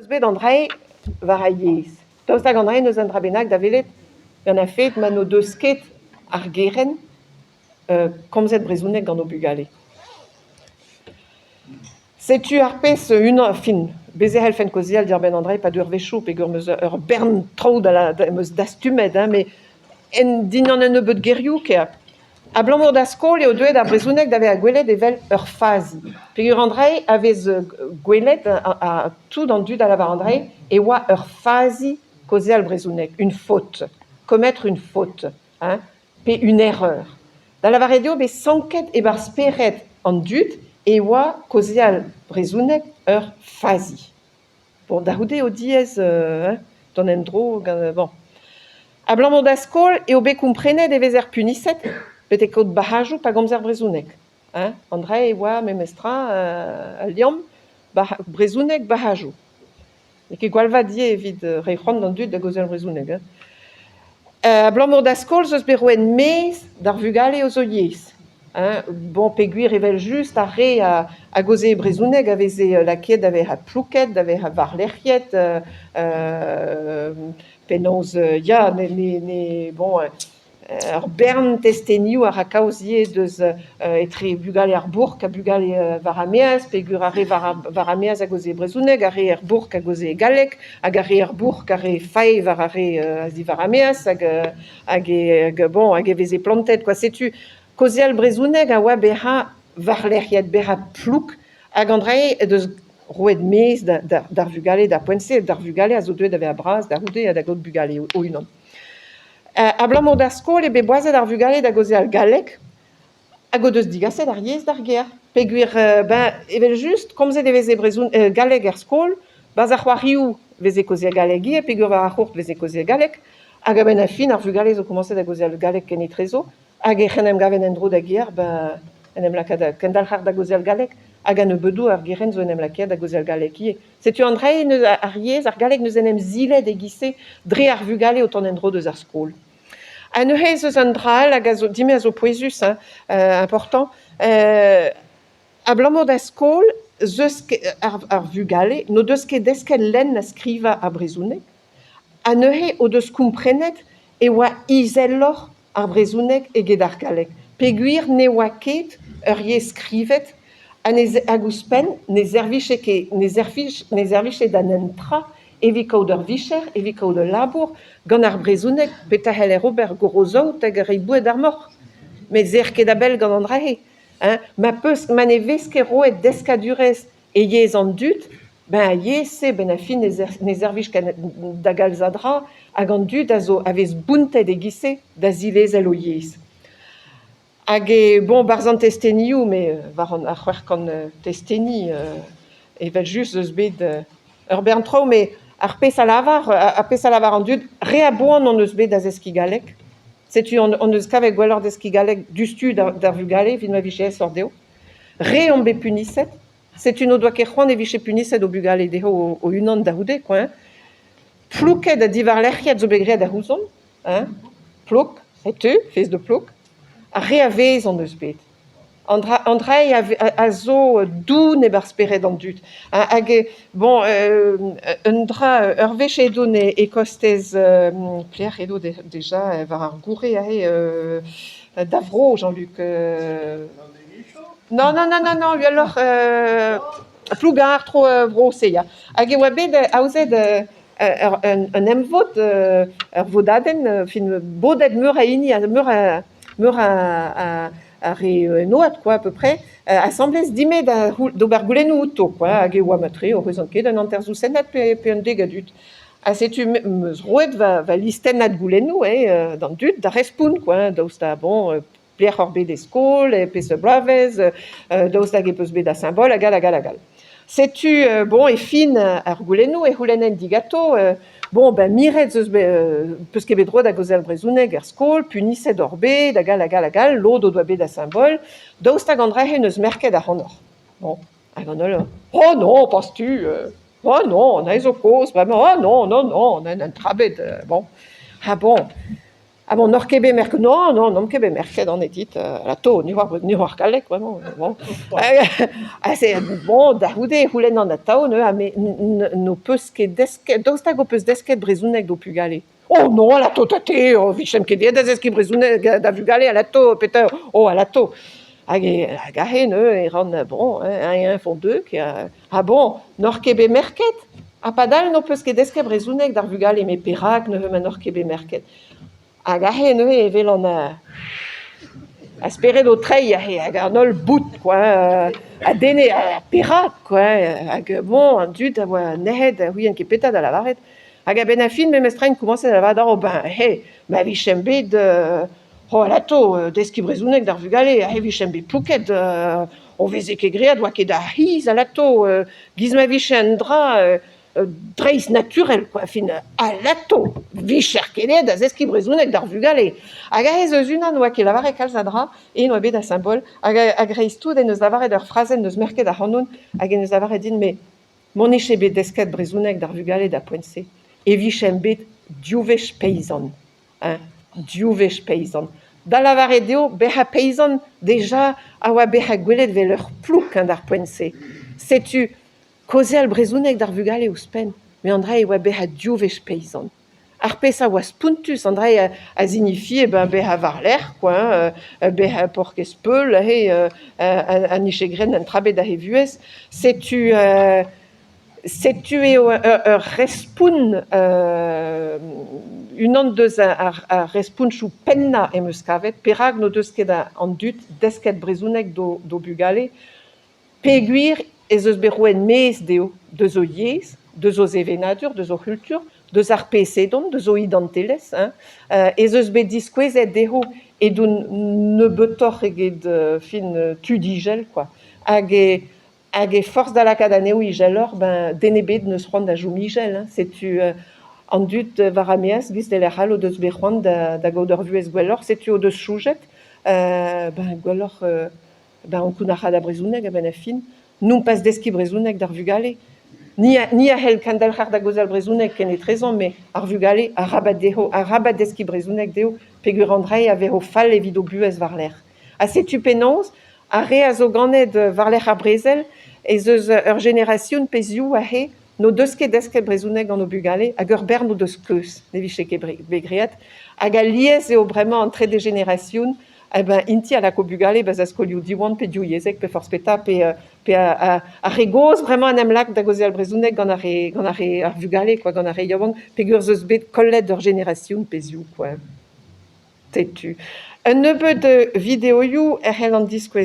Eus bet an dra-se war ar yezh. Daoust hag an dra-se n'eus un dra bennak da welet gant ar fed ma n'o deus ket ar gerent komzet brezhoneg gant o bugale. Setu ar pezh unan fin bez' e c'hellfen kaozeal diwar-benn an dra-se e-pad eurvezhioù peogwir 'm eus ur bern traoù da em eus dastumet hein, met en dindan un nebeud gerioù kea. Abalamour da skol eo deuet ar brezhoneg da vezañ gwelet evel ur fazi. Peogwir an dra-se a vez gwelet ha tout an dud a lavar an dra-se e oa ur fazi kaozeal brezhoneg, une faute, commettre une faute, hein, pe une erreur. Da lavaret eo bet sanket e-barzh spered an dud e oa kaozeal brezhoneg ur fazi. Bon, da c'houde eo diaes hein, dont en-dro gant bon. Abalamour da skol eo bet komprenet e vezer puniset betek kaout bac'hajoù pa gomzer brezhoneg. Hein. An dra e oa memestra al liamm brezhoneg bac'hajoù. N'eo ket gwall vat ivez evit reiñ c'hoant d'an dud da gaozeal brezhoneg. Hein. Abalamour da skol 'z eus bet roet maez d'ar vugale eus o yezh. Hein, bon, peogwir evel-just ar re a gaoze brezhoneg a veze lakaet da vezañ plouket, da vezañ warlerc'hiet, penaos ya, ne, ne, ne, bon, ur bern testenioù a ra kaoz ivez deus etre bugale ar bourk ha bugale war ar maez, peogwir ar re war ar maez a gaoze brezhoneg, ar re er bourk a gaoze galleg, hag ar re er bourk a re fae war ar re a-ziwar ar maez, hag hag e, bon, hag e veze plantet quoi. Setu kaozeal brezhoneg a oa bezañ warlerc'hiet, bezañ plouk, hag an dra-se he deus roet maez d'ar vugale d'ar poent-se, d'ar vugale a zo deuet da vezañ bras da c'houde ha da gaout bugale o-unan. Abalamour d'ar skol eo bet boazet ar vugale da gaozeal galleg hag o deus digaset ar yezh d'ar gêr. Peogwir ben evel-just komzet e veze brezhon galleg er skol, 'barzh ar c'hoarioù e veze kaozeal galleg ivez peogwir war ar c'hourt e veze kaozeal galleg. Hag a-benn ar fin ar vugale zo komañset da gaozeal galleg kenetrezo hag ec'h en em gavent en-dro da gêr ben en em lakaat da kendalc'her da gaozeal galleg hag a-nebeudoù ar gerent zo en em lakaet da gaozeal galleg ivez. Setu an dra neus ar yezh, ar galleg neus en em zilet e-giz-se dre ar vugale o tont en-dro deus ar skol. Ha neuze ez eus un dra all hag a zo din-me a zo pouezus, hein, important. Abalamour da skol 'z eus ket ar vugale n'o deus ket desket lenn na skrivañ ar brezhoneg ha neuze o deus komprenet e oa izeloc'h ar brezhoneg eget ar galleg peogwir ne oa ket ur yezh skrivet ha ne hag ouzhpenn ne servije ket ne servij ne servije da netra evit kaout ur vicher, evit kaout ul labour. Gant ar brezhoneg petra c'heller ober goro-saout hag reiñ boued d'ar moc'h. Met 'z eer ket a-bell gant an dra-se. Hein. Ma peus ma ne vez ket roet deskadurezh e yezh an dud, ben ar yezh-se 'benn ar fin ne servij ket da galz a dra hag an dud a zo a vez bountet e-giz-se da zilezel o yezh. Hag e bon 'barzh an testenioù, met war an ar c'hwec'hkant testeni evel-just 'z eus bet ur bern traoù, met ar pezh a lavar ar pezh a lavar an dud, re a boan hon eus bet da zeskiñ galleg. Setu hon eus kavet gwelloc'h deskiñ galleg diouzhtu d'ar vugale evit ma vije aesoc'h dezho. Re omp bet puniset. Setu n'o doa ket c'hoant e vije puniset o bugale dezho o-unan da c'houde quoi hein. Plouked ha diwarlerc'hiad zo bet graet a ouzomp hein. Plouk, setu, fez de plouk. Ar re a vez hon eus bet. An dra, an dra a zo doun e-barzh spered an dud. Hag bon, un dra, ur wech edon e kostez pelec'h edo deja war ar gourre aze da vro Jean-Luc. Non, non, non, non, non, uheloc'h Plougar, tro vro-se, ya. Hag e oa bet aozet un emvod, ur vodadenn, fin bodet meur a hini, meur a meur a a re en oad quoi à peu près, asambles dime d'ober goulennoù outo quoi, hag e oa matre o c'hwezan ket un hanter zousennad pe un deg a dud. Ha setu 'm eus roet va listennad goulennoù eh d'an dud da respont quoi, daoust ha bon pelec'h oc'h bet e skol, e peseurt bloavezh, daoust hag e peus bet ar simbol, hag all, hag all, hag all. Setu, bon, e fin ar goulennoù e c'houlennen digato, bon, ben miret 'z eus bet, peus ket bet droad da gaozeal brezhoneg er skol, puniset oc'h bet, hag all, hag all, hag all, lod o doa bet ar simbol, daoust hag an dra-se 'neus merket ac'hanoc'h? Bon, hag an holl, oh non, penses-tu, oh non, on a zo kozh bremañ, oh non, non, non, on a un trabet, bon. Ha bon. Ah bon, n'oc'h ket bet merket Non, non, n'omp ket bet merket an dit alato, ni oar, ni oar galleg bremañ. Bon. Ha c'est bon, da c'houde e c'houlennan atav neuze, ha me n'ho peus ket desket, daoust hag ho peus desket brezhoneg d'ho pugale? Oh non, alato tate, oh, 'vijemp ket aet da zeskiñ brezhoneg da vugale alato, petra, oh alato. Hag e hag aze neuze e ran bon, hein, eñ font deux, ah bon, n'oc'h ket bet merket? Ha padal n'ho peus ket desket brezhoneg d'ar vugale, met perak neuze ma n'oc'h ket bet merket? Hag aze neuze e welan ar spered o treiñ aze hag an holl bout kwa a denne perak kwa hag bon an dud a oa nec'het a ouient ket petra da lavaret. Hag a-benn ar fin memes tra int komañset da lavaret oh ben he ma vijemp bet oh alato deskiñ brezhoneg d'ar vugale aze vijemp bet plouket o veze ket graet 'oa ket ar c'hiz alato 'giz ma vije un dra dreistnaturel kwa fin alato 'vijer ket aet da zeskiñ brezhoneg d'ar vugale. Hag aze ez eus unan 'oa ket lavaret kalz a dra, eñ 'oa bet da Saint-Paul hag a-greiz-tout en deus lavaret ur frazenn 'neus merket ac'hanon hag en deus lavaret din met m'hon eche bet desket brezhoneg d'ar vugale da poent-se e vijemp bet div wech peizant hein, div wech peizant. Da lavaret eo bezañ peizant deja a oa bezañ gwelet 'vel ur plouk hein, d'ar poent-se. Setu Kaozeal brezhoneg d'ar vugale ouzhpenn, met an dra e oa bezañ div wech peizant. Ar pezh a oa spontus, an dra a signifie ben bezañ war-lerc'h quoi, hein, bezañ paourkaezh peul aze, ha nije graet an dra bet he vuhez. Setu setu eo ur respont, unan deus ar respontoù pennañ em eus kavet. Perak n'o deus ket an dud desket brezhoneg d'o bugale? Peogwir ez eus bet roet maez dezho deus o yezh, deus o sevenadur, deus o c'hultur, deus ar pezh edont, deus o identelezh, hein, ez eus bet diskouezet dezho edont nebeutoc'h eget fin tud ijel kwa. Hag e hag e forzh da lakaat anezho ijeloc'h, ben den ebet n'eus c'hoant da chom ijel, hein. Setu an dud war ar maez 'giz e lec'h all o deus bet c'hoant da gaout ur vuhez gwelloc'h, setu o deus soñjet ben gwelloc'h Da ankounac'haat ar brezhoneg a-benn ar fin. Nompas deskiñ brezhoneg d'ar vugale. Ni a, ni a c'hell kendelc'her da gaozeal brezhoneg kenetrezomp, met ar vugale, arabat dezho, arabat deskiñ brezhoneg dezho peogwir an dra-se a vezo fall evit o buhez war-lerc'h. Ha setu penaos ar re a zo ganet war-lerc'h ar brezel ez eus ur jenerasion pe ziv aze n'o deus ket desket brezhoneg gant o bugale hag ur bern o deus keuz ne vije ket bet graet. Hag alies eo bremañ an trede jenerasion Eh ben, int-i a lako bugale 'ba za skolioù Diwan pe divyezhek pe forzh petra pe pe ar re gozh bremañ en em lak da gaozeal brezhoneg gant ar re gant ar re ar vugale quoi gant ar re yaouank peogwir 'z eus bet kollet ur jenerasion pe ziv quoi. Setu. Un nebeud videoioù e c'hellan diskouez.